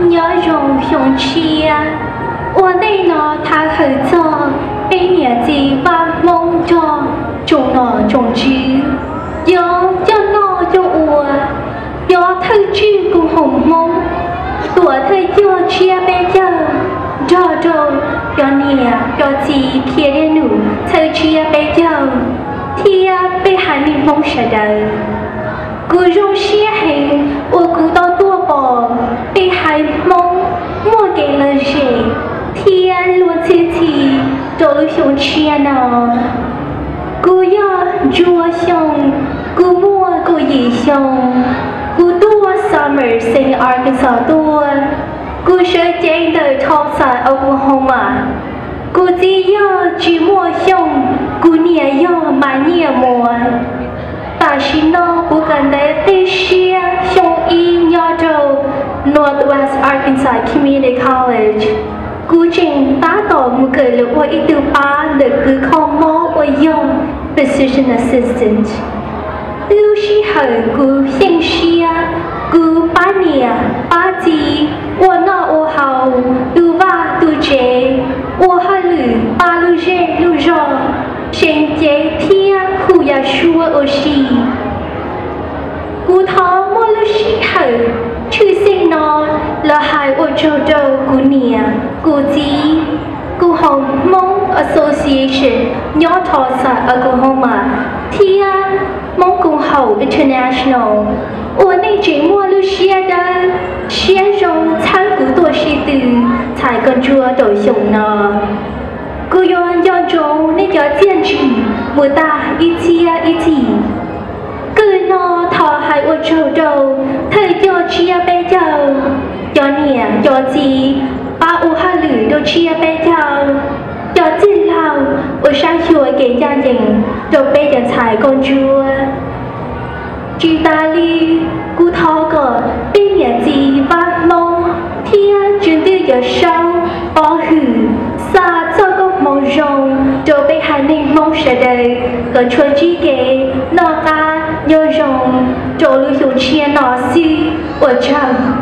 Nyob zoo xyoo tshiab, ua ntej no thov hawm txog peb niam txiv vaj Hmoob nrog tsoom nom tsoom tswv, cov coj noj coj ua, cov thawj tswj koom haum Hmoob, tuam thawj coj tsiab peb caug, nrog rau cov niam cov txiv khiav dej num thawj tsiab peb caug, thiab peb haiv neeg Hmoob sawv daws. Kuv zoo siab heev uas kuv tau tuaj pom peb haiv Hmoob muaj kev lom zem thiab luag txhiv txhim rau lub xyoo tshiab no. Kuv yog Ntsuag Xyooj, kuv muaj kaum yim xyoo. Kuv tuaj Summer State, Arkansas tuaj. Kuv sawv cev ntawm Tulsa, Oklahoma. Kuv txiv yog Tsis Muaj Xyooj, kuv niam yog Mas Nyiaj Muas. Tam sim no kuv kawm ntawv teb siab xyoo ib nyob rau Northwest Arkansas Community College. Kuv tseem tab tom mus kawm los ua ib tug pab ntawm kws kho mob uas yog physician assistant. Lub sij hawm kuv xyeej siab, kuv pab niam pab txiv ua noj ua haus, tu vaj tu tsev, ua hauj lwm pab lub zej lub zog, seev cev thiab hu Yausuab ua si. Kuv thov muab lub sij hawm tshwj xeeb no los hais ua tsaug rau kuv niam kuv txiv, koom haum Hmoob Association nyob Tulsa, Oklahoma, thiab Hmoob Koom Haum International uas nej tseem muaj lub siab dawb siab zoo txhawb kuv tuaj sib tw txhais koj ntsuab rau xyoo no. Kuv yuav nco ntsoov nej cov txiaj ntsig mus tag ib txhiab ib txhis. Kawg no thov hais ua tsaug rau thawj coj tsiab peb caug, cov niam cov txiv pab ua hauj lwm rau tsiab peb caug, cov txwj laug uas saib xyuas kev ncaj ncees rau peb cov ntxhais koj ntsuab. Tsis tas li, kuv thov kom peb niam txiv vaj Hmoob thiab Tswv Ntuj Cawm Saub pov hwm xa txoj koob hmoov zoo rau peb haiv neeg Hmoob sawv daws kom tshuav ntsib kev noj qab nyob zoo rau lub xyoo tshiab no xwb. Ua tsaug.